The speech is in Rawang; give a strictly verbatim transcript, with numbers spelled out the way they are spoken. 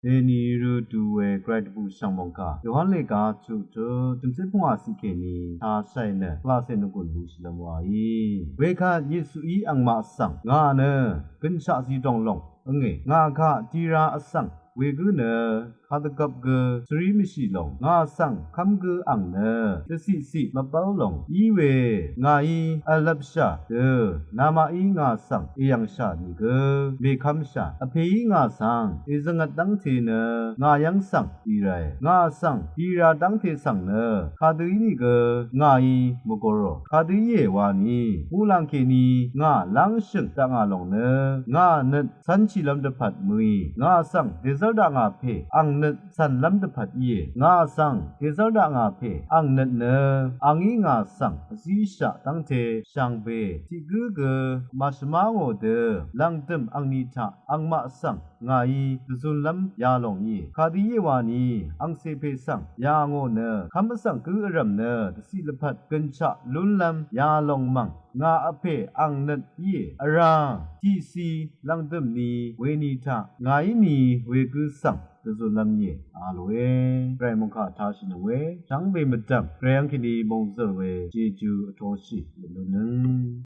Dèni rø du we gvray dvbù shv̀ng mòngkà Yohan lèga chuq tø tø̀mcé pvngwà ciq kèní tashàì nø pvlacè nvgùn lushìlv́m wàí. Wekvt Yesuí angmaq svng ngà nø gønshaq zidòng lòng ǿngè, ngà kaq dira vsvng wegǿ nø kadvgvp gø svrí mvshì lòng, ngà svng kv́m gø ang nø dvciqciq mvbv́l lòng, iwe ngàí vlvpshà dø namaqí ngà svng èyv̀ngshà nìgø mèkv́mshà, vpèí ngà svng èzvngvt dv́ngte nø ngà yv́ng svng dì ràe, ngà svng dira dv́ngte svng nø kadø ínìgø ngàí mvgorò, kadø íe wani muqlàng kèní ngà lángshø̀ng daq ngà lòng nø ngà nøt cv́nshìlv́m dvpvt mø̀í, ngà svng dèzv́r daq ngà pè ang nøt cv̀nlv́m dvpvt íe, ngà svng dèzv́r daq ngà pè ang nøt nø angí ngà svng vzíshaq dv́ngte shvngbe tiq gǿ gø màshvmá ngò dø lv̀ngdø̀m angni taq angmaq svng ngàí dvzunlv́m yalòng íe. Kadø íe wani angcè pè svng yà ngò nø kv́m vsvng gǿ vrv̀m nø dvciq lvpat gønshaq lúnlv́m yalòng mv̀ng ngà vpè ang nøt íe. Vrá tiqci lv̀ngdø̀m ni weni taq ngàí ni wegǿ svng dvzunlv́m íe a lòe. Gvray mòngkà tashìnøng we shvngbe mvdv̀m gvray yv́ng kèní mòngzø̀l we jeju vtoshì vløtnøng